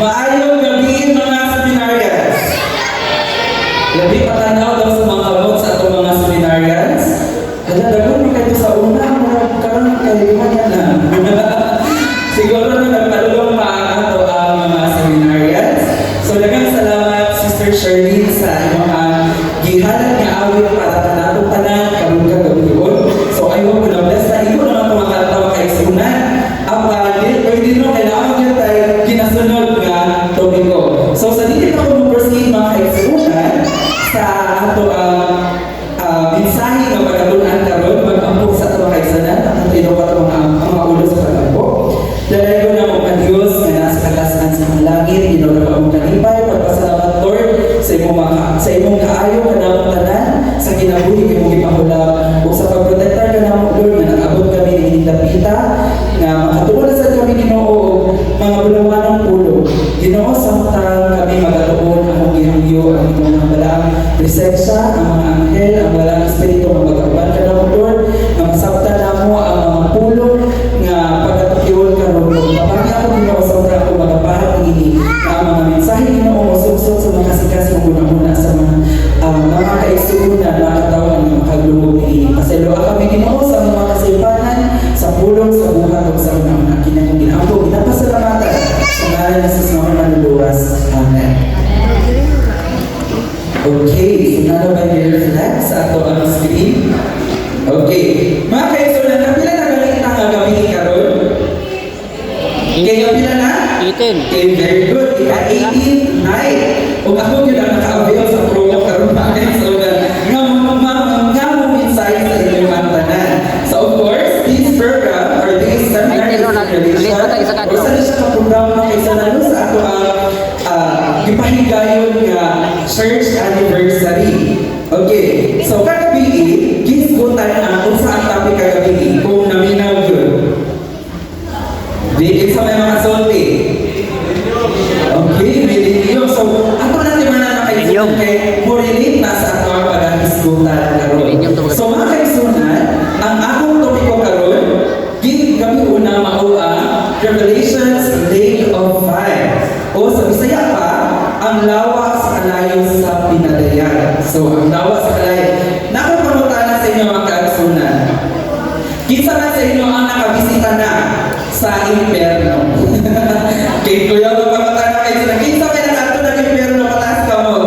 Maayong gabi, mga seminarians. Labi patanaw daw sa mga kamot sa atong mga seminarians. Hala, daghan man kayo sa una, mga karon kay duha na na. Siguro na nagpadulong pa ang ato ang mga seminarians. So daghang salamat, Sister Shirley, sa imong gihalad nga awit para kanatong tanan karon kagabi. So I hope na bless na imo naman itong mga kanta, mga kaigsuonan. Apan dili pwede no kailangan gyud tay ginasunod nga topiko. So sa dili pa ko mo-proceed, mga kaigsuonan, sa ato ang mensahe nga pagkatun-an karon, mag-ampo sa ato, mga kaigsuonan, at ino pa ito mga ulo sa pag-ampo. Dalaygon namo ka Dios nga nasa katasan sa mga langit, Ginoo, among kalipay, pagpasalamat, Lord, sa imong kaayo kanamong tanan, sa kinabuhi nga imong gipahulab ug sa pagprotektar kanamo, Lord, nga nakaabot kami niining dapita nga makatuon na sad kami, Ginoo, og mga bulawanong pulong. Ginoo, samtang kami magatuon, akong gihangyo ang imong mga balaang presensya, ang mga anghel, ang balaang espiritu nga mag-uban kanamo, Lord, nga masabtan namo ang mga pulong nga pagkatukyon karon. Tabang ako, Ginoo, samtang ako magapahat niini nga ang mga mensahe, Ginoo, mosuksok sa mga kasikas nga una-una sa mga kaigsuonan, mga katawan nga makaglungog niini. Pasayloa kami, Ginoo, sa mga kasaypanan sa pulong sa buhat ug sa una-una. Kini akong ginaampo, ginapasalamatan sa ngalan ni Jesus nga Manluluwas. Amen. Okay, so naa ba reflect sa ato ang screen? Okay. Mga kaigsuonan, kapila na ganit nga gabi karon? Okay, kapila na? 18. Okay, very good. Ika-18 night. Ug ako gyud ang naka-avail sa promo karon, mga kaigsuonan, nga mo mensahe sa inyong tanan. So of course, this program or this seminar Ay, is pero in relation list pa tayo sa kadto. or sa siya ka programa, mga kaigsuonan, sa ato ang gipahigayon nga church anniversary. Okay, so kagabi, gisgutan ang unsa ang topic kagabi, kung naminaw yun. Di kinsa may makasulti? Okay, millennium. So, ato na di man na Millennium. Kay mo relate na sa ato ang paghisgutan karon. Millennium to. So mga kaigsuonan, ang akong topiko karon, gi gabi una, mao ang Revelations Lake of Fire. O sa Bisaya pa, ang lawa sa kalayo sa pinadayan. So, ang lawa sa kalayo. Nakapangutana sa inyo, mga kaigsuonan. Kinsa man sa inyo ang nakabisita na sa impyerno? Kay Kuya, magpapatana kayo sila. Kinsa may nakaadto ng impyerno, pataas kamot?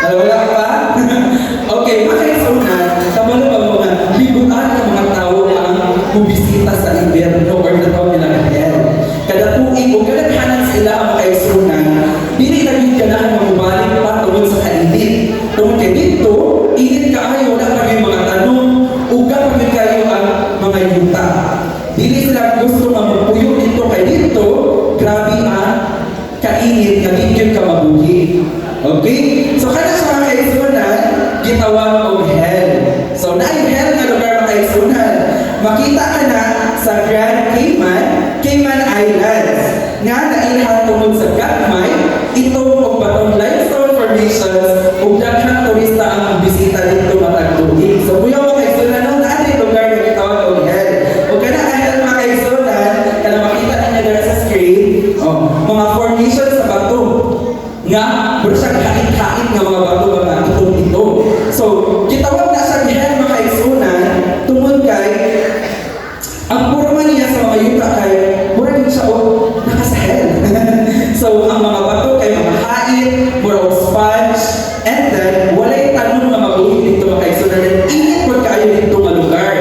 Ano, wala pa? Okay, mga kaigsuonan, kabalo ba mo nga, libutan ng mga tao ang bubisita sa impyerno or natawag nila nga hell. Kada tuig o kadaghanan sila ang mga kaigsuonan, dili na gyud ganahan nga mobalik pa tungod sa kainit. Tungod kay dito, init kaayo, wala pa gyud mga tanom, uga pa gyud kayo ang mga yuta. Dili sila gusto nga magpuyo dito kay dito, grabe ang kainit nga di gyud ka mabuhi. Okay? So kada sa mga kaigsuonan, gitawag og hell. So naay hell nga lugar, mga kaigsuonan. Makita ka na sa Grand Cayman, Cayman Islands, nga nailhan tungod sa gagmay, itong og batong limestone formations ug daghang turista ang bisita dito matag tuig. So kuya, mga kaigsuonan, no, naa di lugar nga gitawag og hell. Ug kana ang hell, mga kaigsuonan, kana makita ninyo dira sa screen, oh, mga formation sa bato nga mura siya hait-hait nga mga bato, mga itong-ito. So, gitawag na siya hell, mga kaigsuonan, tungod kay ang porma niya sa mga yuta kay mura din siya og naka sa hell. So, ang mga bato kay mga hait, mura og sponge, and then walay tanom nga mabuhi dito, mga kaigsuonan. And init pod kaayo dito nga lugar.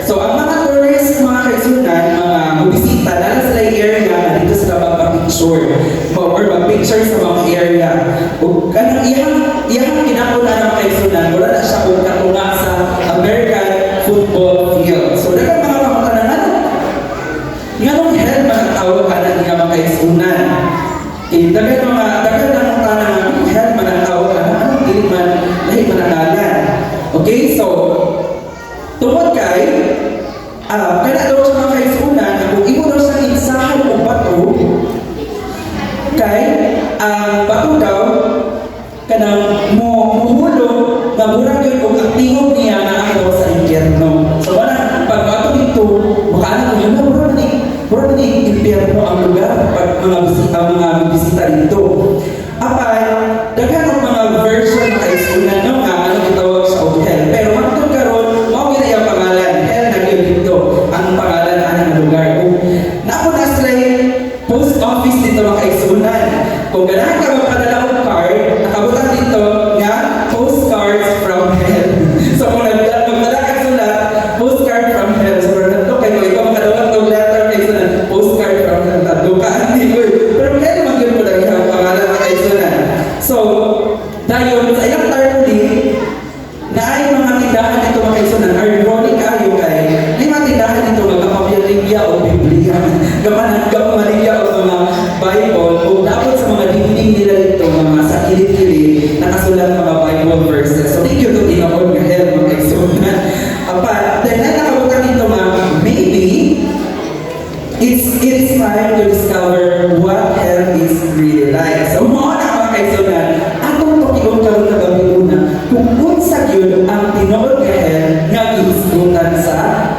So, ang mga tourists, mga kaigsuonan, mga mubisita, naa sila yung area nga dito sila magpa-picture or mag-picture sa mga area. Ug kanang iyang kinakuna ng kaigsuonan, mura na siya og katunga sa American football field. So, daghang mga pangutana, nganong hell man ang tawag ana nga, mga kaigsuonan? Eh, daghan ng pangutana nga hell man ang tawag ana, anong dili man lahi man ang ngalan? Okay, so tungod kay kana daw sa mga kaigsuonan, kung imo daw siyang insahan og bato, kay ang bato daw kanang mo muhulog nga mura gyud og ang tingog niya naa daw sa impyerno. So wala pag ato dito makaana ko yun, mura ni impyerno ang lugar pag mga bisita dito. Apan, daghan og mga version na kaigsuonan, no, nga ano gitawag sa og hell. Pero hangtod karon, mao gyud ang pangalan, hell na gyud dito ang pangalan ana nga lugar. Ug naa pod na sila post office dito, mga kaigsuonan. Kung ganahan ka magpadala og card, nakabutang dito nga "Postcards from hell." So kung magpadala ka sulat, "Postcard from hell." So pero to kay kung ikaw makadawat og letter kay sulat, "Postcard from hell." Tadlo ka ani oy. Pero hell man gyud po lang ang pangalan, mga kaigsuonan. So, dayon sa ilang tarpaulin, naay mga tindahan dito, mga kaigsuonan. Ironic kaayo kay may mga tindahan dito nga kapamaligya o Biblia. Gaman kapamaligya o mga Bible o dapat sa mga dingding nila dito, mga sa kilid-kilid, nakasulat mga Bible verses. So thank you to tinuod nga hell, mga kaigsuonan. Apan, then na nakabutang dito nga maybe it's time to discover what hell is really like. So, mao na, mga kaigsuonan, atong tukion karon kagabi una kung unsa gyud ang tinuod nga hell nga gihisgutan sa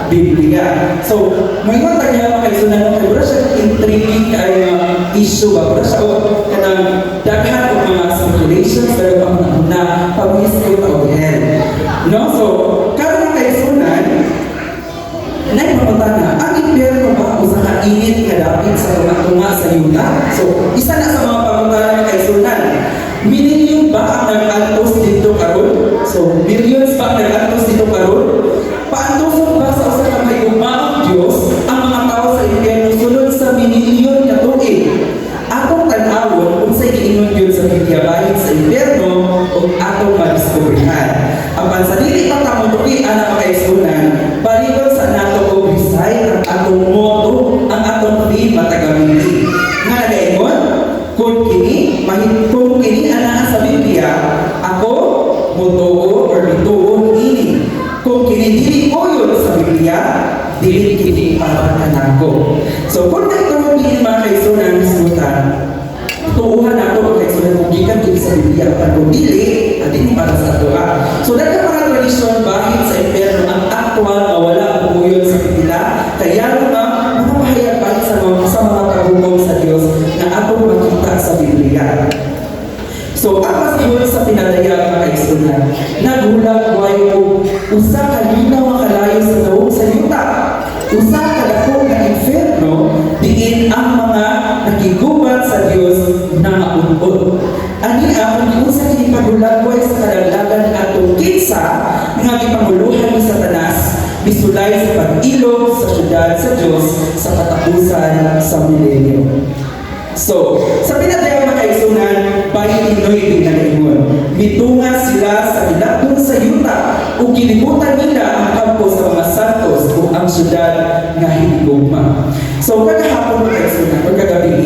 Biblia. So, moingon ta niya, mga kaigsuonan, kay mura siya intriguing kaayo nga issue ba, mura siya og kanang daghan og mga speculations, pero pa na paghisgot og hell. No? So, karon, mga kaigsuonan, na, ang impyerno ba usa ka init nga dapit sa tunga-tunga sa yuta? So, isa na sa mga pangutana, mga kaigsuonan. Millennium ba ang nag-antos dito karon? So, millions ba ang nag-antos dito karon? Paantoson ba sa usa ka mahigugmaong Dios ang mga tao sa impyerno sulod sa milyon nga tuig? Atong tan-awon unsay giingon gyud sa Biblia bahin sa impyerno ug atong madiskubrihan. Apan sa dili pa ta motuki ana, mga kaigsuonan, balikon sa nato og recite ang atong motto, ang atong theme matag gabii. Nga nagaingon, kung kini anaa sa Biblia, ako motuo or mituo niini. Kung kini dili uyon sa Biblia, dili kini para kanako. So kung ito kini, mga kaigsuonan, hisgutan, tuuhan nato, mga kaigsuonan, kung gikan kini sa Biblia, apan kung dili, adi ni para sa atoa. So daghang mga tradisyon bahin sa impyerno ang aktual nga wala muuyon sa Biblia, kaya nga mga pahayag bahin sa mga kahukom sa Dios nga atong makita sa Biblia. So, ang pasihon sa pinadayag, mga kaigsuonan, naghulagway og usa ka linaw nga kalayo sa nawong sa yuta. Usa ka dako nga inferno diin ang mga nakigubat sa Dios nangaun-on. Ani ang giunsa kini paghulagway sa kadaglagan atong kinsa nga gipanguluhan ni Satanas misulay sa pag-ilog sa syudad sa Dios sa katapusan sa milenyo. So, sa pinadayag, mga kaigsuonan, bahin inoy nagaingon, mitunga sila sa ilapon sa yuta ug gilibutan nila ang kampo sa mga santos ug ang syudad nga hinigugma. So, kagahapon, mga kaigsuonan, o kagabi,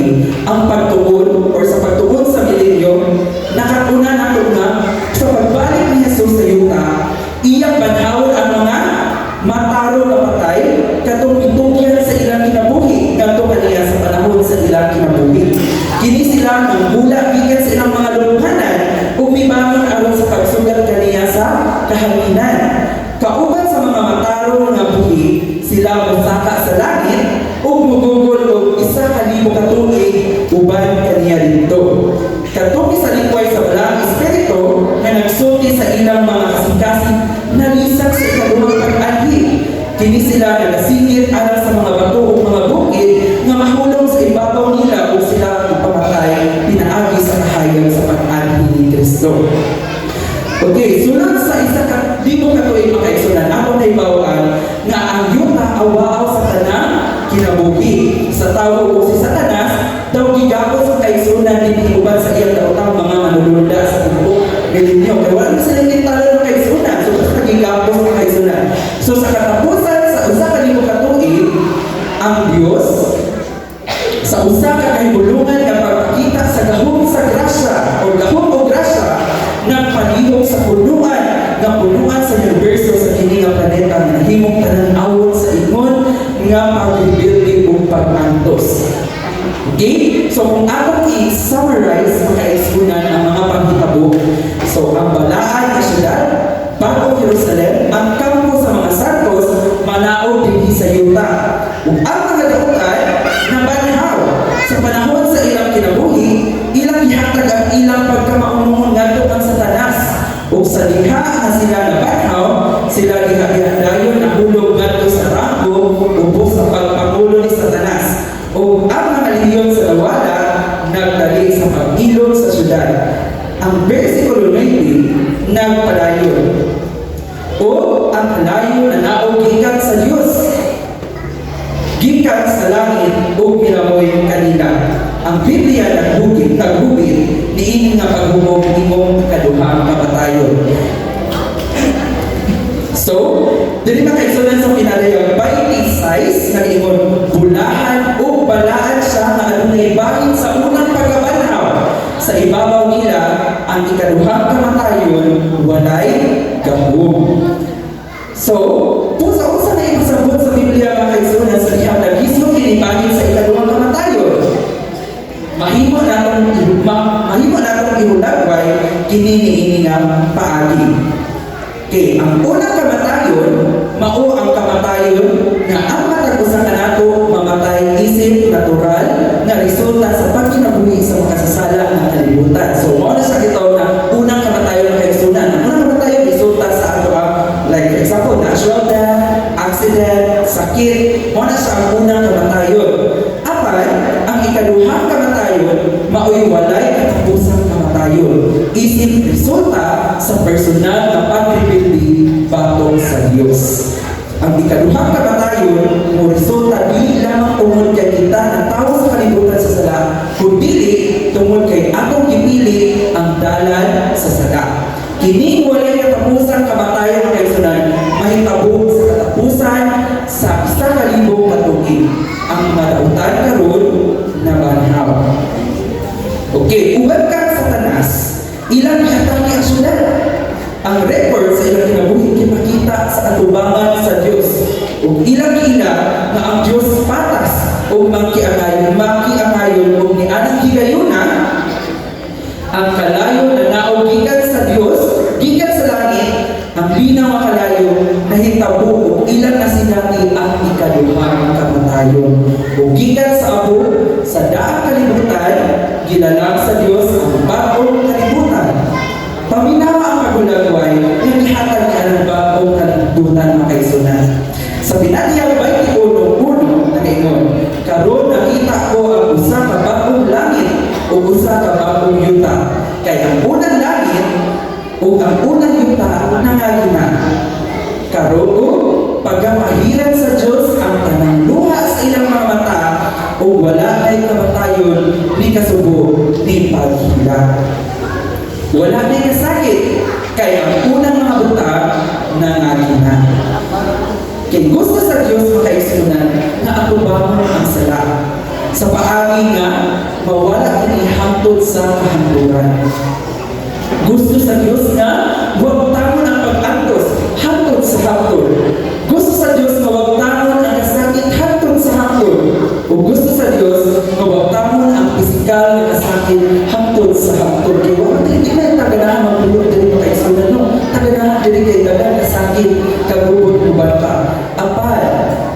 ang pagtuon or sa pagtuon sa milenyo, nakatuna nato nga sa pagbalik ni Jesus sa yuta, iyang banhawon ang mga matarong nga patay katong mitugyan sa ilang kinabuhi ngadto kaniya sa panahon sa ilang kinabuhi. Kini sila manggula gikan sa ilang mga lubhanan ug mibangon aron sa pagsugat kaniya sa kahanginan. Kauban sa mga matarong nga buhi, sila mosaka sa langit ug mugugol og 1,000 ka tuig uban kaniya didto. Katong isalikway sa Balaang Espiritu nga nagsulti sa ilang mga kasing-kasing nalisak sa ikaduhang pag-anhi. Kini sila nagasingit alang sa mga bato ug mga bukid nga mahulong sa ibabaw nila ug sila ipamatay pinaagi sa kahayag sa pag-anhi ni Kristo. Okay, sulod sa 1,000 ka tuig, mga kaigsuonan, atong nahibaw-an nga ang yuta awaaw sa tanang kinabuhi. Sa tawo ug si Satanas daw gigapos sa kaigsuonan dinhi uban sa iyang daotang mga manulunda sa tibuok milenyo. Kay wala na sila kintalan ng kaigsuonan. So basta gigapos ang kaigsuonan. So sa katapusan sa 1,000 ka tuig, ang Dios sa usa ka kahibulungan nga pagpakita sa gahom sa grasya o gahom o grasya, nagpalihok sa punuan nga punuan sa universo sa kini nga planeta nga nahimong tanan-awon sa ingon nga pagrebelde ug pag-antos. Okay? So kung atong i-summarize, mga kaigsuonan, ang mga panghitabo, so ang balaan nga syudad, Bagong Jerusalem, ang kampo sa mga santos, manaog dinhi sa yuta. Ug ang mga dautan, nabanhaw. nagpadayon. O ang kalayo na naog gikan sa Dios, gikan sa langit ug milamoy kanila. Ang Biblia naghubit niini nga paghumog ingong ikaduhang kamatayon. So, diri na kaigsuonan sa pinadayag 26 nag-ingon, "Bulahan o balaan siya nga adunay bahin sa unang pagkabanhaw. Sa ibabaw nila ang ikaduhang kamatayon walay gahom." So, kung sa unsa na ipasabot sa Biblia, mga kaigsuonan, sa dihang naghisgot kini bahin sa ikaduhang kamatayon, mahimo natong ihulagway kini niini nga paagi. Okay, ang unang kamatayon mao ang kamatayon nga ang matag usa kanato mamatay isip natural nga resulta sa pagkinabuhi sa makasasala ng kalibutan. So mao na siya gitawag na unang kamatayon ng kaigsuonan. Ang unang kamatayon resulta sa ato ang, like for example, natural death, accident, sakit, mao na siya ang unang kamatayon. Apan ang ikaduhang kamatayon mao'y walay katapusang kamatayon isip resulta sa personal na pagrebelde batok sa Dios. Ang ikaduhang kamatayon mo resulta dili lamang tungod kay kita natawo sa kalibutan sa sala, kundi tungod kay atong gipili ang dalan sa sala. Kining walay katapusang kamatayon, mga kaigsuonan, mahitabo sa katapusan sa 1,000 ka tuig. Ang mga dautan karon nabanhaw. Okay, uban kang Satanas, ilang giatake ang syudad. Ang record sa ilang kinabuhi gipakita sa atubangan sa Dios. Ug ilang giila nga ang Dios patas ug makiangayon ug nianang higayuna ang kalayo na naog gikan sa Dios, gikan sa langit, ang linaw nga kalayo nahitabo ug ilang nasinati ang ikaduhang kamatayon. Ug gikan sa abo sa daang kalibutan, gilalang sa Dios ang bag-ong kalibutan. Paminawa ang paghulagway nga gihatag niya ang bag-ong kalibutan, mga kaigsuonan. Sa Pinadiyang 21:1 nagaingon, "Karon nakita ko ang usa ka bag-ong langit ug usa ka bag-ong yuta. Kay ang unang langit ug ang unang yuta nangagi na. Karon pagapahiran sa Dios ang tanang luha sa ilang mga mata ug wala nay kamatayon, ni kasubo, ni paghilak. Wala nay kasakit kay ang unang mga butang nangagi na." Kay gusto sa Dios, mga kaigsuonan, nga atubangon ang sala sa paagi nga mawala kini hangtod sa kahangturan. Gusto sa Dios nga wagtangon ang pag-antos hangtod sa hangtod. Gusto sa Dios nga wagtangon ang kasakit hangtod sa hangtod. Ug gusto sa Dios nga wagtangon ang pisikal nga kasakit hangtod sa hangtod. Kay wa di na taganahan magpuyo diri, mga kaigsuonan, no. Taganahan diri kay daghang kasakit kag uban pa. Apan,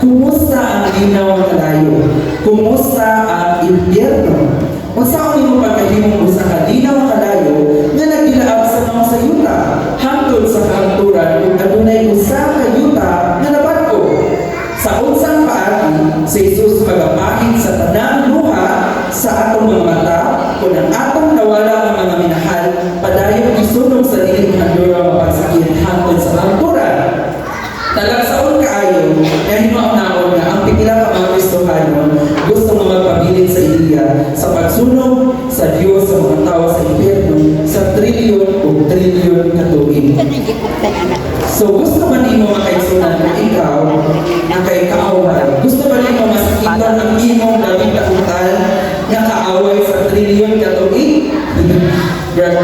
kumusta ang linaw nga kalayo? Kumusta ang impyerno? Unsaon nimo pagkahimong usa ka linaw nga kalayo nga naggilaab sa mga sa yuta hangtod sa kahangturan ug adunay usa ka yuta nga nabag-o? Sa unsang paagi si Jesus magapahid sa tanang luha sa atong mga mata kung ang atong nawala nga mga minahal padayon gisunog sa dili mahandura nga pagsakit hangtod sa kahangturan? Talagsaon kaayo nga himaon nga ang pipila ka mga Kristohano gusto nga magpabilin sa ideya sa pagsunog sa Dios sa mga tao sa impyerno sa trilyon o trilyon ka tuig. So gusto ba nimo, mga kaigsuonan, kung ikaw ang kay kaaway? Gusto ba nimo masakitan ang imong labing dautan nga kaaway sa trilyon ka tuig? Grabe,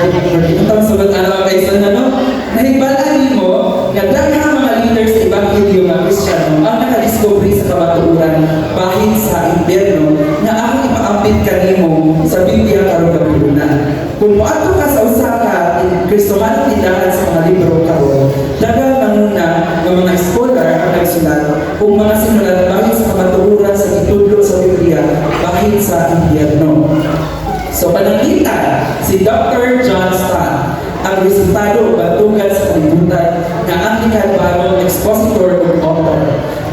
ang sagot ano, mga kaigsuonan, no? Nahibal-an nimo nga daghang mga leaders sa Ebanghelyo nga Kristiyano ang nakadiscover sa kamatuoran bahin sa impyerno nga akong ipaambit kanimo sa Biblia karong gabi. Kung moadto ka sa usa ka Kristohanong tindahan sa mga libro karon, daghang nanguna nga mga scholar ang nagsulat ug mga sinulat bahin sa kamatuoran sa gitudlo sa Biblia bahin sa impyerno. So pananglitan, si Dr. John Stott, ang resultado bantugan sa kalibutan nga Anglican Bible expositor ug author,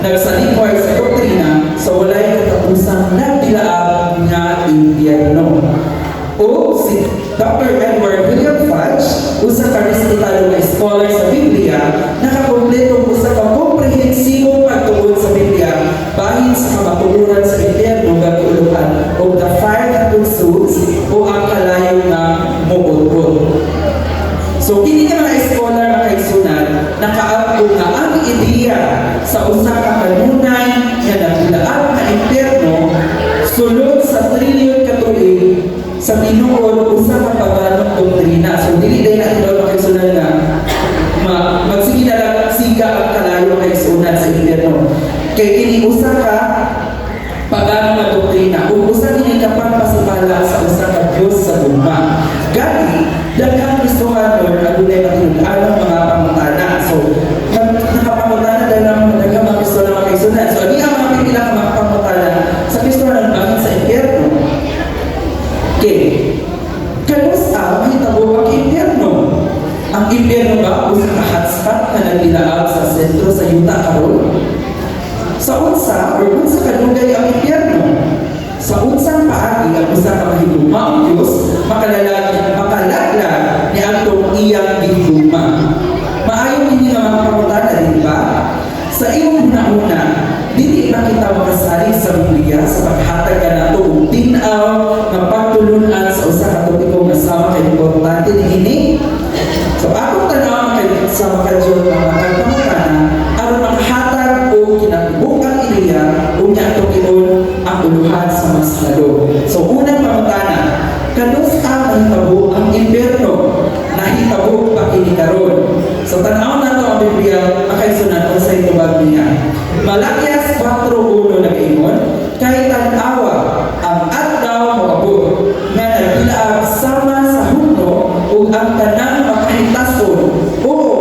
nagsalipay sa doktrina sa walay katapusang nagdilaab nga impyerno. O si Dr. Edward William Fudge, usa ka respetado nga scholar sa Biblia, nakakompleto og usa ka komprehensibong pagtuon sa Biblia bahin sa kamatuoran sa impyerno nga giuluhan og "The Fire That Consumes" o ang kalayo nga muut-ot. So kini nga mga scholar, mga kaigsunan, nakaabot nga ang ideya sa usa ka kanunay nga naglaab nga impyerno sulod sa trilyon ka tuig sa tinuod usa ka paganong doktrina. So dili day na tinuod, mga kaigsunan, nga magsige na lang siga ang kalayo, mga kaigsunan, sa impyerno. Kay kini usa ka pagano nga doktrina ug usa kini ka pagpasipala sa usa ka Dios sa gugma. Gani daghang Kristohanon adunay matinud-anong mga pangutana. So nakapangutana dahil ang mga daghang mga Kristohanon, mga kaigsunan. So ani ang mga pipila ka mga pangutana sa Kristohanon bahin sa impyerno. Okay. Kanus-a mahitabo ang impyerno? Ang impyerno ba usa ka hotspot nga nagbilaag sa sentro sa yuta karon? Sa unsa or unsa kadugay ang impyerno? Sa unsang paagi ang usa ka mahigugmaong Dios makalaglag niadtong iyang gihigugma? Maayo kini nga mga pangutana, di ba? Sa imong hunahuna, dili ba kita makasalig sa Biblia sa paghatag kanato og tin-aw nga pagtulun-an sa usa ka topiko nga sama kay importante niini? So akong tan-aw kay sa makadiyot nga matag pangutana aron makahatag og kinatibuk-ang ideya unya atong kion ang uluhan sa mas lalo. So unang pangutana, kanus-a mahitabo ang impyerno? Nahitabo pa kini karon? So tan-aw nato ang Biblia, mga kaigsunan, unsay tubag niya. Malakias 4:1 nagaingon, "Kay tan-awa, ang adlaw moabot nga nagbilaag sama sa hugno ug ang tanang makahitason, oo,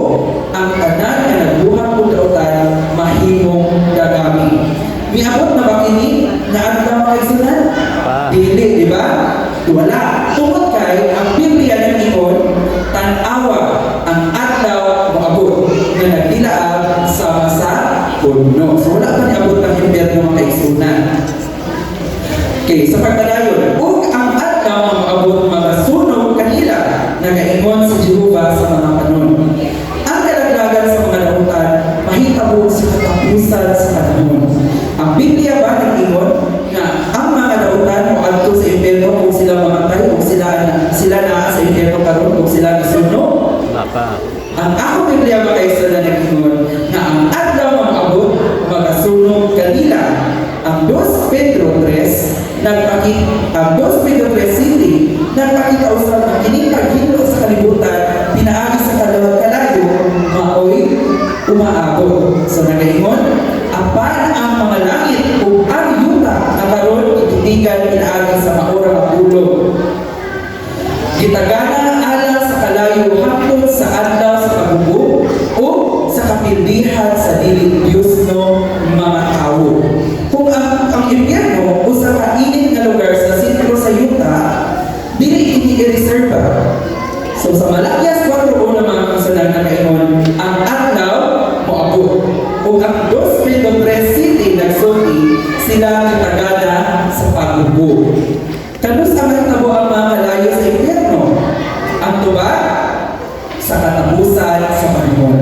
ang tanan nga nagbuhat og dautan mahimong dagami." Miabot na ba kini nga adlaw, mga kaigsunan? Pa. Dili, di ba? Wala. Tungod kay ang Biblia nag-ingon, "Tan-awa, ang adlaw moabot nga nagdilaag sama sa hugno." So wala pa niabot ang impyerno, mga kaigsunan. Okay, sa pagpadayon, "Ug ang adlaw nga moabot magasunog kanila, nagaingon si Jehova sa mga panon." Ang kalaglagan sa mga dautan mahitabo sa katapusan sa panahon. Ang Biblia ba nag-ingon nga ang mga dautan moadto sa impyerno kung sila mamatay o sila sila naa sa impyerno karon kung sila gisunog? Wala pa. Ang akong Biblia, mga kaigsunan, nag-ingon nga ang adlaw nga moabot magasunog kanila. Ang 2 Pedro 3 nagpakita, ang 2 Pedro 3 City nagpakita usab nga kining paghinlo sa kalibutan pinaagi sa kalawat kalayo maoy umaabot. So nagaingon, "Apan ang mga langit ug ang yuta nga karon gititigan pinaagi sa maura nga pulong, gitagana alang sa kalayo hangtod sa adlaw sa paghubog o sa kapildihan sa dili Diyosno mga tawo." Kung ang impyerno usa ka init nga lugar sa sentro sa yuta, dili kini i-reserva. So sa Malakias 4:1, mga kaigsunan, nakaingon, ang adlaw moabot. Ug ang 2 Pedro 3 City nagsulti, sila gitagana sa paghubog. Kanus-a mahitabo ang mga kalayo sa impyerno? Ang tubag, sa katapusan sa panahon.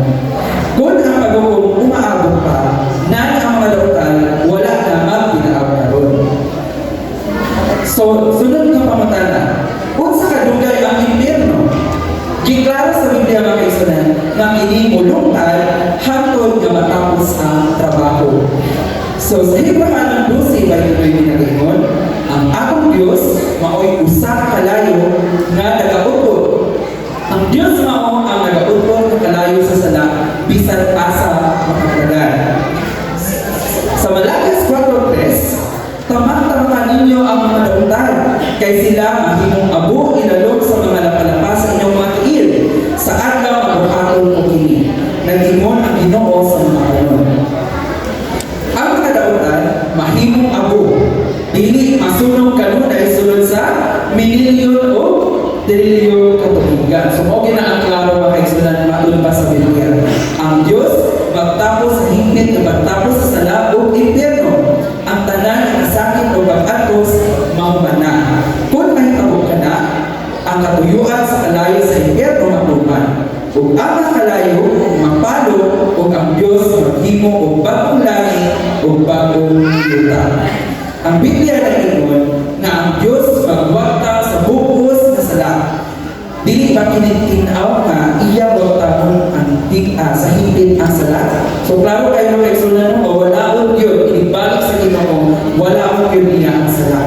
Kung ang paghukom umaabot pa, nan ang mga dautan wala na magbilaag karon. So, sunod nga pangutana, unsa kadugay ang impyerno? Giklaro sa Biblia, mga kaigsunan, nga kini mulungtad hangtod nga matapos ang trabaho. So sa Hebreohanon 12:29 nagaingon, "Ang akong Dios maoy usa ka kalayo nga nagautod." Ang Dios mao ang nagautod nga kalayo sa sala bisan asa makatagan. Sa Malakias 4:3, "Tamak-tamaka ninyo ang mga dautan, kay sila mahimong abo ilalog sa mga lapalapa sa inyong mga tiil, sa adlaw nga buhaton ko kini, nag-ingon ang Ginoo sa mga panon." Ang mga dautan mahimong abo, dili masunog kanunay sulod sa milyon o trilyon katuigan. So mao na ang klaro, mga kaigsunan, matud pa sa Biblia. Ang Dios magtapos sa hingpit nga magtapos sa sala ug impyerno. Ang tanan nga kasakit o pag-antos mahuman na. Kung mahitabo kana, ang katuyuan sa kalayo sa impyerno matuman. ta. Ang Biblia nag-ingon nga ang Dios magwagta sa bug-os nga sala. Dili ba kini tin-aw nga iya wagtahon ang sa hingpit ang sala? So klaro kayo, mga kaigsuonan, no, walaon gyud inigbalik sa Ginoo, walaon gyud niya ang sala.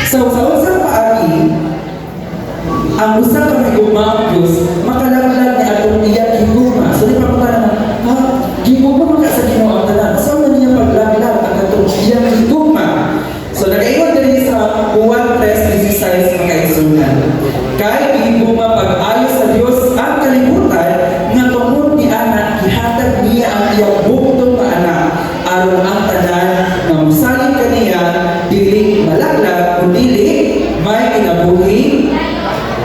So sa unsang paagi ang usa ka mahigugmaong Dios makalaglag ni atong iyang higugma? So di pa na, ha, gihigugma man ka sa Ginoo ang tanan. So man niya paglaglag ang atong iyang higugma? So nagaingon diri sa Juan 3:16, mga kaigsuonan. Kay gihigugma pag-ayo sa Dios ang kalibutan nga tungod ni ana gihatag niya ang iyang bugtong nga anak, aron ang tanan nga mosalig kaniya dili malaglag kundi may kinabuhi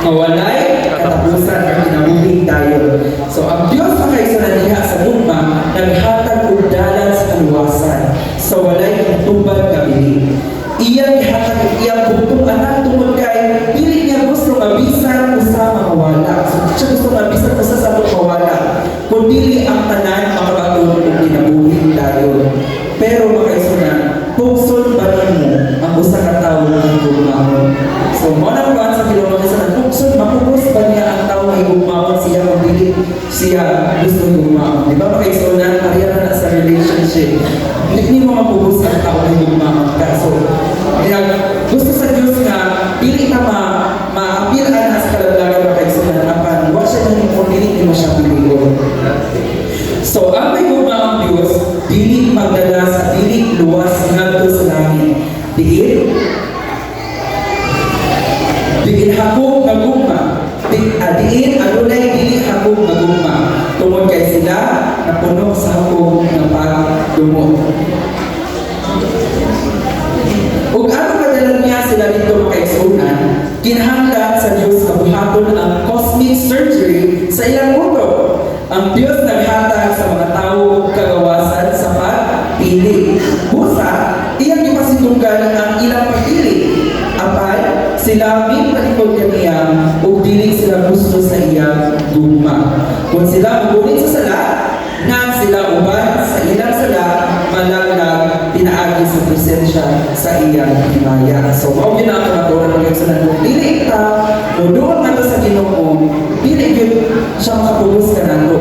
nga walay katapusan ang kinabuhi dayon. So ang Dios, mga kaigsuonan, diha sa gugma naghatag og dalan sa kaluwasan sa walay katubad nga bili. Iyang gihatag ang iyang bugtong anak tungod kay dili niya gusto nga bisan usa mawala. So di siya gusto nga bisan usa sa ato mawala, kundi ang tanan makabaton og kinabuhi dayon. Pero, mga kaigsuonan, pugson ba nimo ang usa ka tawo nga higugmaon? So mo na kuan sa Ginoo sa pugson, mapugos ba niya ang tawo nga higugmaon siya kung dili siya gusto higugmaon? Di ba, mga kaigsuonan, pareha na na sa relationship. Hindi nimo mapugos ang tao nga higugmaon ka. So kaya gusto sa Dios nga dili ka maapil ana sa kalaglagan, mga kaigsuonan, apan wa siya nimo dili nimo siya pilion. So ang mahigugmaong Dios dili magdala sa dili luwas ngadto sa langit. Diin hakog nga gugma. Diin adunay dili hakog nga gugma tungod kay sila napuno sa hakog nga pagdumot. Ug aron madala niya sila dito, mga kaigsuonan, kinahanglan sa Dios nga buhaton ang cosmic surgery sa ilang utok. Ang Dios naghatag sa mga tawo og kagawasan sa pagpili. Busa, iyang gipasindunggan ang ilang pagpili. Apan, sila mipalikod kaniya ug dili sila gusto sa iyang gugma. Kung sila mugunit sa sala, na sila uban sa ilang sala malaglag pinaagi sa presensya sa iyang himaya. So mao gyud ang kamatuoran, mga kaigsuonan, kung dili ta moduol ngadto sa Ginoo, dili gyud siya makapugos kanato.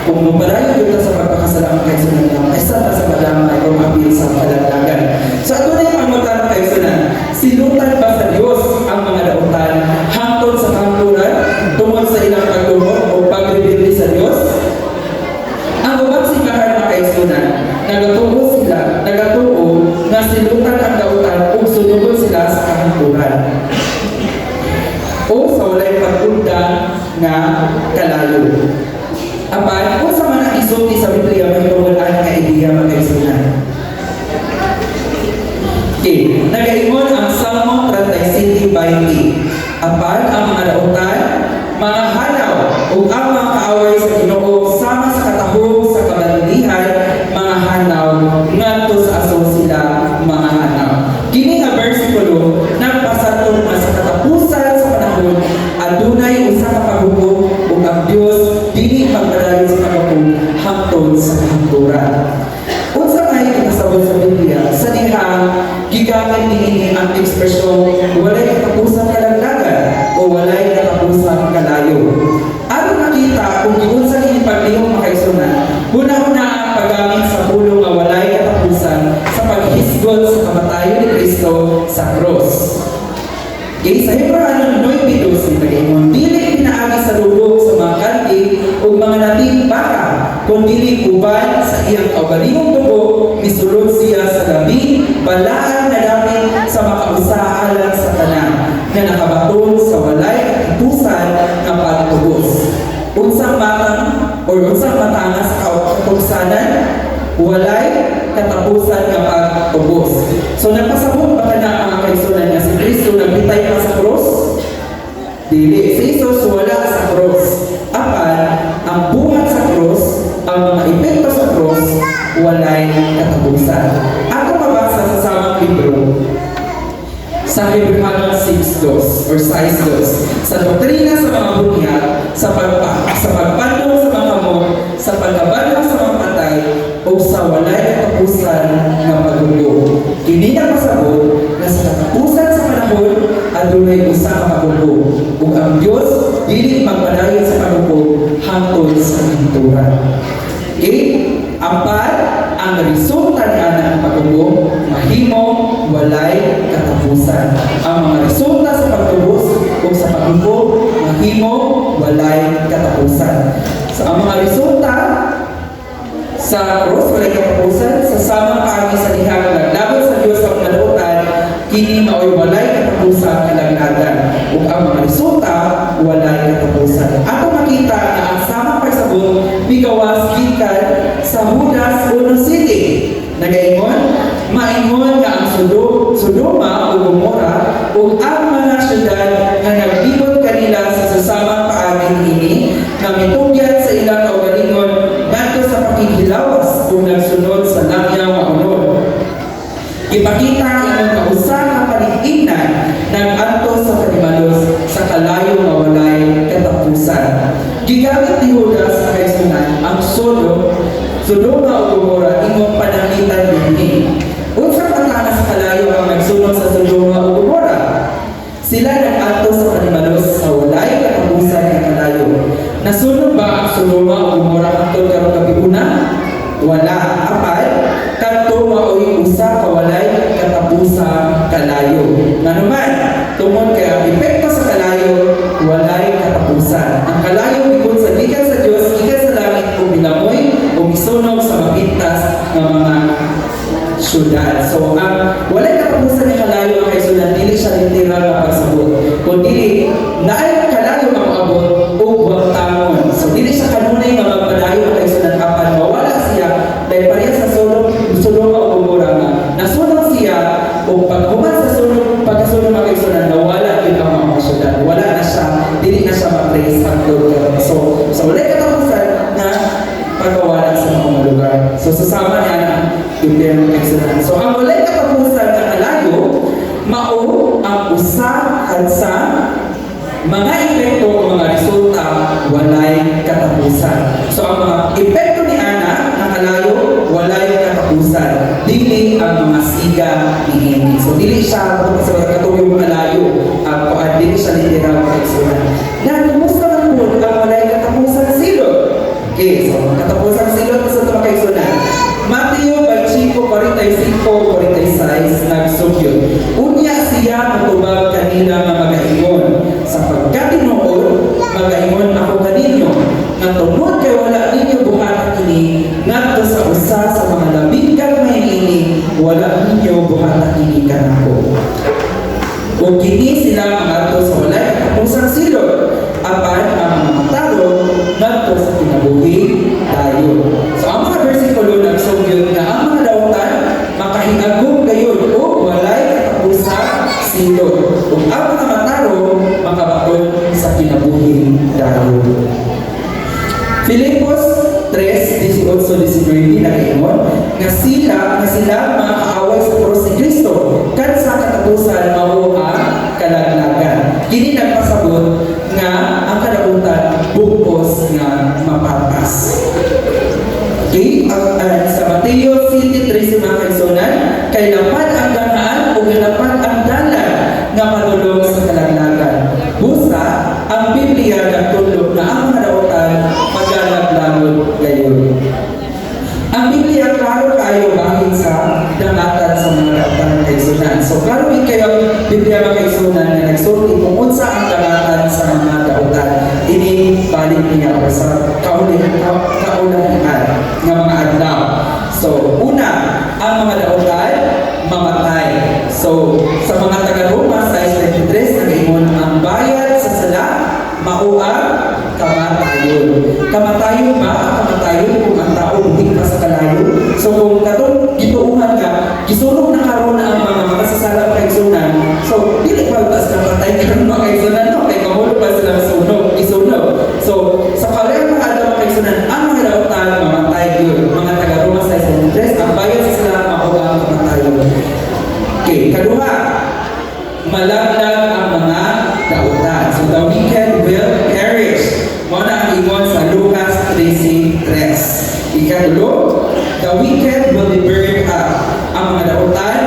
Kung mopadayon gyud ta sa pagpakasala, mga kaigsuonan, nga maisa ta sa madamay o maapil sa kalaglagan. So ato na yung pangutan, mga kaigsuonan, silutan ba sa Dios ang mga dautan hangtod sa kahangturan tungod sa ilang pagdumot o pagrebelde sa Dios? Ang ubang simbahan, mga kaigsuonan, nagatuo sila, nagatuo nga silutan ang dautan ug sunugon sila sa kahangturan o sa walay pag-undang nga kalayo. Apan, unsa man ang isulti sa Biblia mahitungod ani nga ideya, mga kaigsuonan? Okay, nagaingon ang Salmo 37:20. Apan ang mga dautan, mga hanaw, ug ang mga kaaway sa Ginoo sama sa katahom sa kabalilihan, mga hanaw, ngadto sa aso sila mga hanaw. Kini nga bersikulo nagpasantol nga sa katapusan sa panahon adunay usa ka paghukom ug ang Dios dili magpadayon sa paghukom hangtod sa kahangturan. Unsa may ipasabot sa Biblia sa dihang gigamit niini ang ekspresyon walay katapusan kalaglagan o walay katapusan kalayo? Aron makita kung giunsa kini paglihok, mga kaigsuonan, huna-huna ang paggamit sa pulong nga walay katapusan sa paghisgot sa kamatayon ni Kristo sa cross. Okay, sa Hebreo 9:12, nagaingon, dili pinaagi sa dugo sa mga kanding ug mga nating baka, kundi uban sa iyang kaugalingong dugo, misulod siya sa labing balaan nga dapit sa makausa alang sa tanan nga nakabaton sa walay katapusan nga pagtubos. Unsang matang or unsang matanga sa katugsanan? Walay katapusan nga pagtubos. So nagpasabot ba kana, mga kaigsuonan, nga si Kristo nagbitay pa sa krus? Dili. Si Jesus wala sa krus. Apan, ang buhat sa krus, ang mga epekto sa krus, walay katapusan. Ako mabasa sa samang libro, sa Hebrew 6.2 or 6.2, sa doktrina sa mga bunyag, sa pagpandong sa mga kamot, sa pagkabanhaw sa mga patay, o sa walay katapusan nga paghukom. Kini nagpasabot nga sa katapusan sa panahon adunay usa ka paghukom ug ang Dios dili magpadayon sa paghukom hangtod sa kahingturan. Okay? Apan ang resulta ni ana ang paghukom mahimo walay katapusan. Ang mga resulta sa pagtubos ug sa paghukom mahimo walay katapusan. Sa ang mga resulta sa cross walay katapusan, sa samang paagi sa dihang laglagon sa Dios sa mga dautan, kini maoy walay katapusan kalaglagan ug ang mga resulta walay katapusan. Ato makita nga ang samang pagsabot migawas gikan sa Judas 1:7. Nagaingon, maingon nga ang Sodoma ug Gomora ug ang mga syudad nga naglibot kanila sa sasamang paagi niini nga mitugyan sa ilang kaugalingon ngadto sa pakighilawas ug nagsunod sa langyaw nga unod. Ipakita ingon nga usa ka palig-ingnan nag-antos sa panimalos sa kalayo nga walay katapusan. Gigamit ni Judas, mga kaigsuonan, ang Sodoma ug Gomora ingong pananglitan dinhi. Unsa ka sa kalayo ang nagsunog sa Sodoma ug Gomora? Sila nag-antos sa panimalos sa walay katapusan nga kalayo. Nasunog ba ang Sodoma ug Gomora hangtod karong gabiuna? Wala. Apan, kadto maoy usa ka walay katapusang kalayo. Nganuman, tungod kay ang epekto sa kalayo walay katapusan. Ang kalayo gikan sa gikan sa Dios, gikan sa langit ug milamoy ug misunog sa mapintas nga mga syudad. So, ang walay katapusan nga kalayo, mga kaigsuonan, dili siya literal nga pagsabot. Kung dili, naay kalayo nga moabot ug wagtangon. So, dili siya kanunay nga magpadayon, mga kaigsuonan, apan mawala siya dahil pareha sa Sodoma o Gomora nga nasunog siya ug paghuman sa sunog, pagkasunog, mga kaigsuonan, nawala gyud ang mga syudad. Wala na siya, dili na siya ma-trace hangtod karon. So, sa walay katapusan nga pagkawala sa mga lugar. So, sasama niya ang impyerno, kaigsuonan. So, ang walay katapusan nga kalayo, mao ang usa sa mga epekto o mga resulta walay katapusan. So ang mga epekto ni ana nga kalayo walay katapusan. Dili ang mga siga niini. So dili siya sa katong kalayo ang kuan, dili siya literal, mga kaigsuonan. Na kumusta man po ang walay katapusan silot? Okay, so katapusan silot sa ito, mga kaigsuonan. Mateo 25, 45, 46 nagsugyot. Unya siya mutubag kanila nga magaingon, "Sa pagkatinuod, magaingon ako kaninyo, nga tungod kay wala ninyo buhata kini ngadto sa usa sa mga labing gagmay niini, wala ninyo buhata kini kanako. Ug kini sila mangadto sa walay katapusang silot, apan ang mga matarong ngadto sa kinabuhi dayon." So ang mga bersikulo nagsugyot nga ang mga dautan makahingagom gayon o walay katapusang silot. Ug ang mga matarong makabaton sa kinabuhi dayon. Filipos 3, 18, 19 nag-ingon nga sila mga kaaway sa krus ni Kristo kan sa katapusan mao ang kalaglagan. Kini nagpasabot nga ang kadautan bugos nga mapapas. Okay, ang sa Mateo 7:13, mga kaigsuonan, kay lapad ang dangaan ug lapad ang dalan nga padulong sa kalaglagan. Busa, ang Biblia nagtudlo na ang mga dautan magalaglagon gayon. Ang Biblia klaro kayo bahin sa dangatan sa mga dautan, kaigsuonan. So klaro gid kayo ang Biblia, mga kaigsuonan, nga nagsulti kung unsa ang dangatan sa mga dautan. Ini balik niya o sa kaulahian nga mga adlaw. So una, ang mga dautan mamatay. So sa mga taga Roma 6:23 nagaingon, ang bayad sa sala mao ang kamatayon. Kamatayon ba ang kamatayon kung ang tao buhi pa sa kalayo? So kung katong gituuhan ka, gisunog na karon ang mga makasasala, mga kaigsuonan, so dili pa tas namatay karon, mga kaigsuonan, no? Kay kahulog pa sila masunog, isunog. So sa kalayang mga adlaw, mga kaigsuonan, ang mga dautan mamatay yun. Mga taga Roma 6:23, ang bayad sa sala mao ang kamatayon. Okay, kaduha, malaglag ang mga dautan. So the wicked will perish. Mao na ang ingon sa Lucas 13:3. Ikatulo, the wicked will be burned up. Ang mga dautan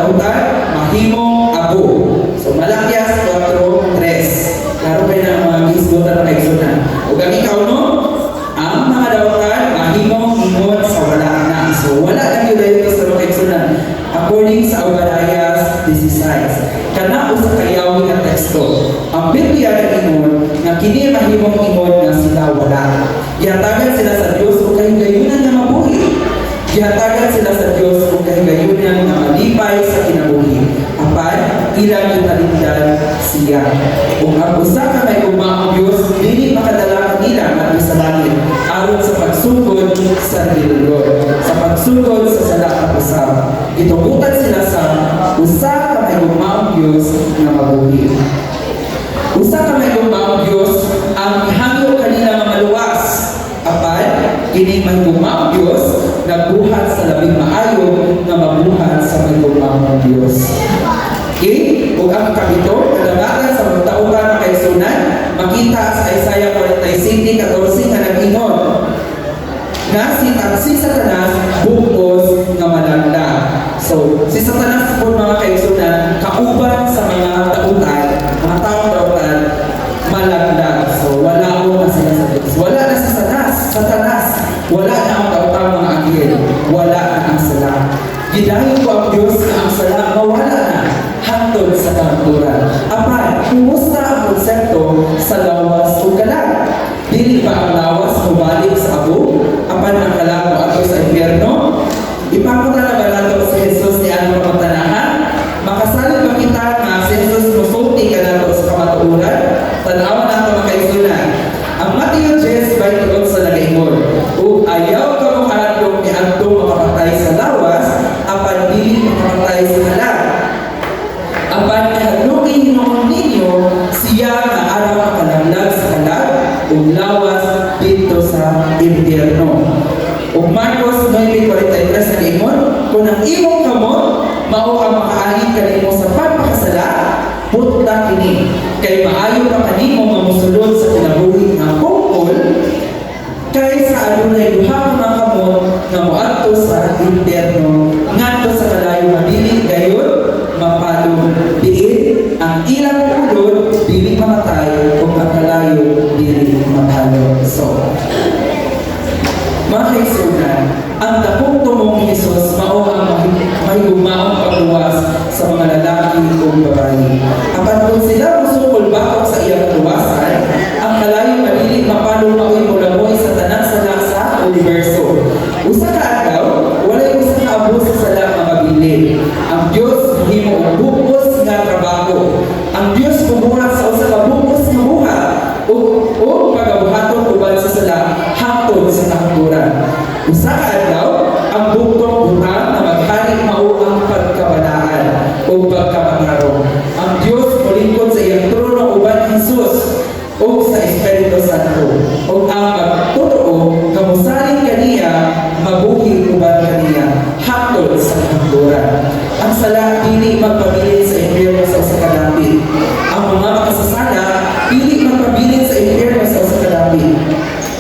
dautan mahimong abo. So Malakias 4:3. Klaro kay na ang mga gisgutan ng kaigsunan. Ug ang ikaunom, ang mga dautan mahimong ingon sa wala na. So wala na gyud dayon sa mga kaigsunan. According sa Obadiah 16. Kana usa ka yawi nga teksto. Ang Biblia nag-ingon nga kini mahimong ingon nga sila wala. Gihatagan sila sa Dios og kahigayunan nga mabuhi. Gihatagan sila sa Dios og kahigayunan nga malipay sa kinabuhi. Apan ilang gitalingdan siya. Ug ang usa ka mahigugmaong Dios dili makadala kanila ngadto sa langit aron sa pagsugod sa rebelyon, sa pagsugod sa sala usab. Gitugutan sila sa usa ka mahigugmaong Dios nga mabuhi. Usa ka mahigugmaong Dios ang mihangyo kanila nga maluwas. Apan kining mahigugmaong Dios nagbuhat sa labing maayo nga mabuhat sa mahigugmaong Dios. Okay? Ug ang kapito, kadangatan sa mga dautan, mga kaigsunan, makita sa Isaiah 47:14 nga nag-ingon nga si Satanas bug-os nga malaglag. So, si Satanas po, mga kaigsunan, kauban sa mga dautan, mga taong dautan, malaglag. So, wala ko na sila sa Diyos. Wala na si Satanas, Satanas. Wala na ang daotang mga anghel. Wala na ang sala. Gidayon ko ang Diyos nga ang sala mawala na hangtod sa kahangturan. Apan, kumusta ang konsepto sa lawas o kalag? Dili ba ang lawas mobalik sa abo? Apan ang kalag moadto sa impyerno? Ipakita na ba nato si Jesus ni anong pamantanahan? Makasalig ba kita nga si Jesus musulti kanato sa kamatuoran? Tan-awa nato, mga kaigsunan. Ang Mateo 10:28 sa nagaingon, "Ug ayaw kamo kahadlok niadtong makapatay sa lawas, apan dili makapatay sa kalag. Apan kahadloki hinuon ninyo siya nga aram makalaglag sa kalag ug lawas didto sa impyerno." Ug Marcos 9:43 nagaingon, "Kung ang imong kamot mao ang makaangin kanimo sa pagpakasala, putla kini, kay maayo pa kanimo nga mosulod sa kinabuhi nga pungkol kaysa adunay duha ka mga kamot nga moadto sa impyerno, ngadto sa kalayo nga dili gayon mapalo, diin ang ilang ulod dili mamatay ug ang kalayo dili mapalo." So, mga kaigsunan, ang dakong tumong ni Jesus mao ang mahigugmaong pagluwas sa mga lalaki o babae. Apan kung sila musukol batok sa iyang kaluwasan, ang kalayo nga dili mapalo mao'y mulamoy sa tanang sala sa universo. Usa ka adlaw, walay usa ka abo sa sala nga mabilin. Ang Dios mohimo og bug-os nga trabaho. Ang Dios mubuhat sa usa ka bug-os nga buhat ug pagabuhaton uban sa sala hangtod sa kahangturan. Usa ka adlaw, ang bugtong butang nga maghari mao ang pagkabalaan o pagkamatarong. Ang Dios molingkod sa iyang trono uban ni Jesus ug sa Espiritu Santo. Ug ang magtotoo nga mosalig kaniya mabuhi uban kaniya hangtod sa kahangturan. Ang sala dili magpabilin sa impyerno sa usa ka dapit. Ang mga makasasala dili magpabilin sa impyerno sa usa ka dapit.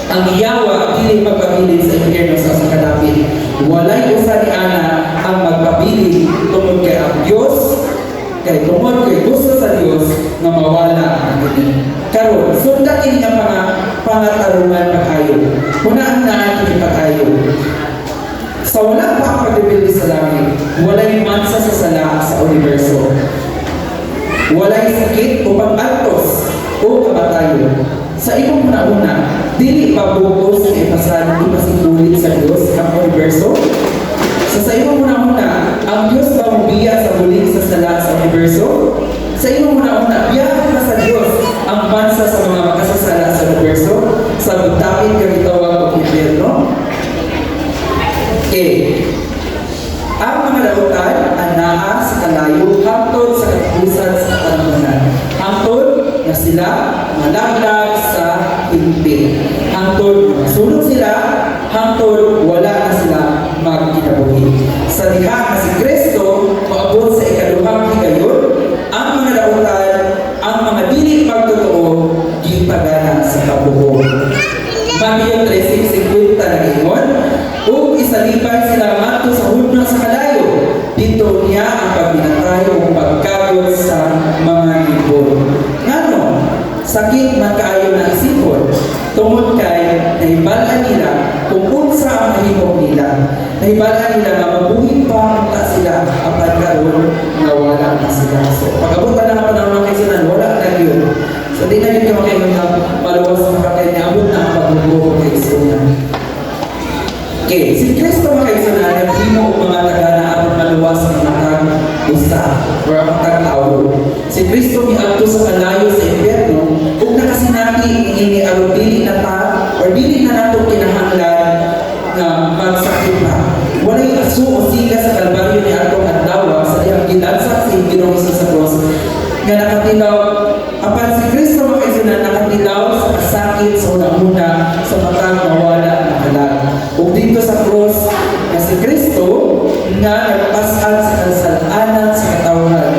Ang yawa dili magpabilin sa impyerno sa usa ka dapit. Walay usa ni ana ang magpabilin tungod kay ang Dios kay tungod kay gusto sa Dios nga mawala ang kini. Karon, sundan kini nga mga pangatarungan pag-ayo. Hunaan na kini pag-ayo. Sa wala pa ang pagrebelde sa langit, walay mansa sa sala sa universo. Walay sakit o pag-antos o kamatayon. Sa imong hunahuna, dili ba bug-os nga ipasikulit sa Dios ang universo? Sa imong hunahuna, ang Dios ba mobiya sa bulig sa sala sa universo? Sa imong hunahuna, biyahan ba sa Dios ang mansa sa mga makasasala sa universo sa dapit nga gitawag og impyerno? Okay. Ang mga dautan anaa sa kalayo hangtod sa katapusan sa kapanahonan. Hangtod na sila malaglag sa higpit. Hangtod masunog sila, hangtod wala na sila magkinabuhi. Sa diha nga si Kristo moabot sa ikaduhang higayon, ang mga dautan man kaayo na isipon tungod kay nahibal-an nila kung unsa ang mahimo nila. Nahibal-an nila nga mabuhi pa unta sila apan karon nga wala na sila. So pag-abot na nga panahon, mga kaigsuonan, wala na gyud. So di na gyud ka makaingon nga maluwas na ka kay niabot na ang paghukom, kaigsuonan. Okay, si Kristo, mga kaigsuonan, naghimo og mga tagana aron maluwas ang matag usa or ang matag tawo. Si Kristo miadto sa kalayo sa impyerno ug nakasinati niini aron dili na ta or dili na nato kinahanglan nga magsakit pa. Walay aso o siga sa Kalbaryo ni atong adlaw sa dihang gilansa si Ginoong Hesus sa cross nga nakatilaw, apan si Kristo, mga kaigsuonan, nakatilaw sa kasakit sa una-una sa matag mawala na kalag. Ug dito sa cross nga si Kristo nga nagpas-an sa kasalanan sa katawhan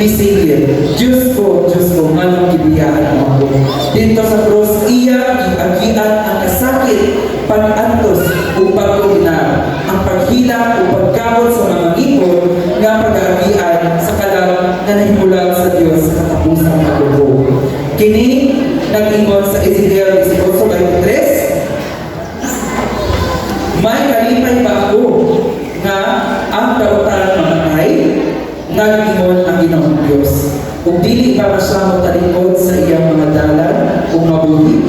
misinggit, "Diyos ko, Diyos ko, nganong gibiyaan mo ako?" Dito sa cross, iya giagian ang kasakit, pag-antos ug pagkuginar, ang paghilak ug pagkamot sa mga ngipon nga pag-aagian sa kalag nga nahimulag sa Dios sa katapusang paghukom. Kini nag-ingon sa Ezekiel 18:23, "May kalipay ba ako nga ang dautan mamatay? Nag-ingon ang Ginoong Diyos. Ug dili ba siya motalikod sa iyang mga dalan ug mabuhi?"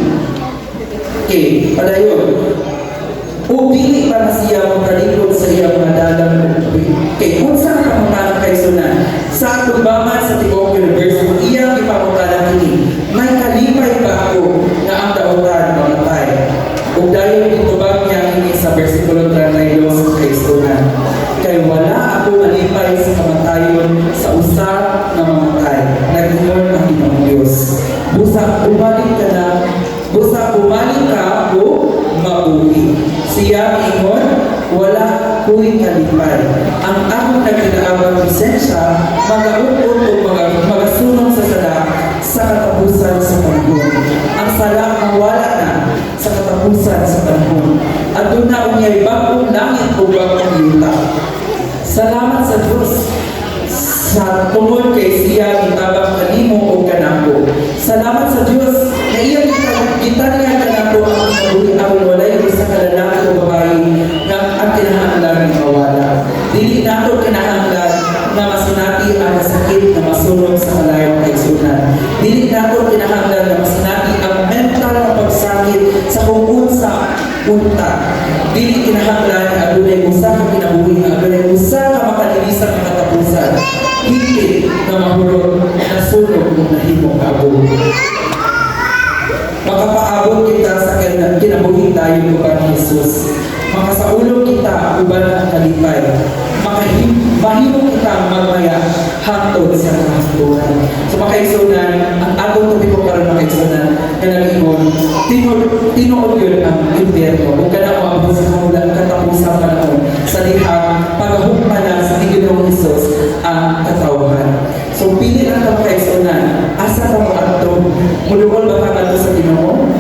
Okay, padayon. "Ug dili ba na siya motalikod sa iyang mga dalan ug mabuhi?" Okay, unsa ang pangutana, kaigsuonan? Sa atubangan sa tibuok universe, iyang ipangutana kini, "May kalipay ba ako nga ang dautan mamatay?" Ug dayon itubag niya ini sa versikulo 32, kaigsuonan. "Kay wala ako malipay sa kamatayon sa usa nga mamatay. Nag-ingon ang Ginoong Diyos. Busa bumalik ka na, busa bumalik ka o mabuhi. Siya ingon, wala ko'y kalipay. Ang akong nagkinabang lisensya, magaut-ot o magasunog sa sala sa katapusan sa panahon. Ang sala mawala na sa katapusan sa panahon. Aduna unyay bagong langit o bagong yuta. Salamat sa Diyos sa tungod kay siya gitabang kanimo o kanako. Salamat sa Diyos na iyang gitanyag kanako ang kinabuhi aron walay usa ka lalaki o babae nga ang kinahanglan nga mawala. Dili nato kinahanglan nga masinati ang kasakit na masunog sa kalayo, kaigsuonan. Dili nato kinahanglan nga masinati ang mental nga pagsakit sa kung unsa unta. Dili kinahanglan nga adunay usa ka kinabuhi nga adunay usa ka makalinisan nga katapusan. Hingpit nga mahurot, nasunog ug nahimong abo. Makapaabot kita sa kinabuhing dayon uban ni Jesus. Makasaulog kita uban ang kalipay. Mahimo kita magmaya hangtod sa kahangturan. So mga kaigsuonan, ang atong topiko karon, mga kaigsuonan, nga nag-ingon, tinuod tinuod gyud ang impyerno. Ug kana moabot sa kahulan katapusang panahon sa dihang pagahugma na sa Ginoong Hesus ang katawhan. So pili lang ka, mga kaigsuonan, asa ka mo adto? Muduol ba ka ngadto sa Ginoo?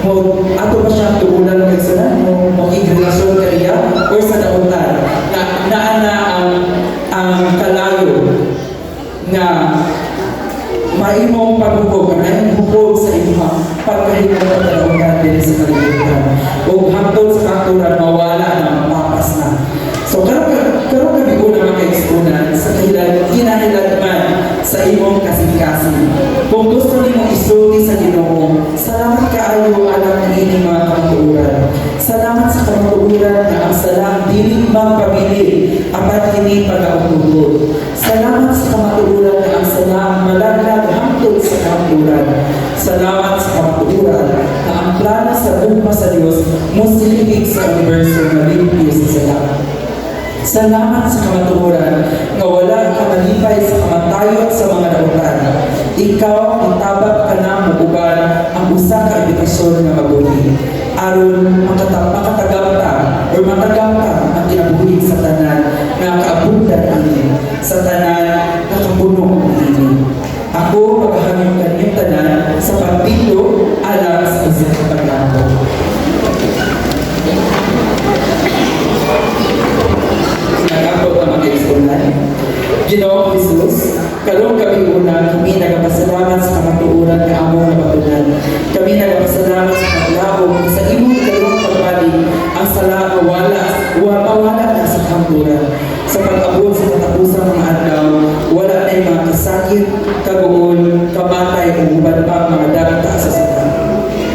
Mo ato ba siyang duulan, mga kaigsuonan? Mo makigrelasyon kaniya or sa dautan na naa na ang kalayo nga maimong paghukog, ang imong hukog sa imong pagkahimo ng kadautan dinhi sa kalibutan. Ug hangtod sa kahangturan mawala na, mapapas na. So karon karon gabi una, mga kaigsuonan, sa kinahiladman sa imong kasing-kasing. Kung gusto nimo isulti sa Ginoo, salamat kaayo alang niining mga kamatuoran. Salamat sa kamatuoran nga ang sala dili magpabilin apan kini pagaututot. Salamat sa kamatuoran nga ang sala malaglag hangtod sa kahangturan. Salamat sa kamatuoran nga ang plano sa gugma sa Dios mosilihig sa universo nga limpyo sa sala. Salamat sa kamatuoran nga wala ka malipay sa kamatayon sa mga dautan. Ikaw itabang kanamo uban ang usa ka imbitasyon nga mabuhi aron makatagam ta or matagam ta ang kinabuhi sa tanan nga kaabundan ini, sa tanan nga kapuno ini. Ako magahangyo kaninyong tanan sa pagtindog alang sa usa ka paglambo. Nag-ampo ta, mga kaigsuonan. Ginoong Jesus, karong gabi una kami nagapasalamat sa kamatuoran nga among nabatunan. ug uban pang mga dagta sa sala.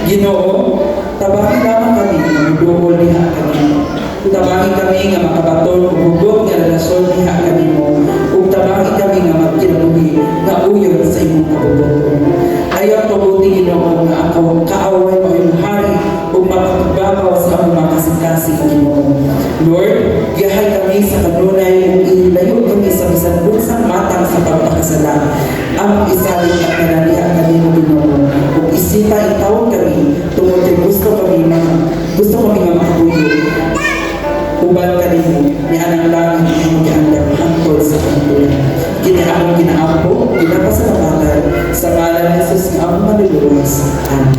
Ginoo, tabangi lamang kami nga muduol diha kanimo. Tabangi kami nga makabaton og hugot nga relasyon diha kanimo ug tabangi kami nga magkinabuhi nga uyon sa imong kabubut-on. Ayaw tuguti, Ginoo, nga ang kaaway mo imong hari ug mapatugbabaw sa among mga kasing-kasing, Ginoo. Lord, giyahay kami sa kanunay ug ilayo kami sa bisan unsang matang sa pagpakasala. Among isalig ang tanan diha kanimo, Ginoo. Ug isita intawon kami tungod kay gusto kami nga makapuyo uban kanimo ni anang langit imong giandam hangtod sa kamatuoran. Kini among ginaampo, ginapasalamatan sa ngalan ni Jesus nga among Manluluwas. Amen.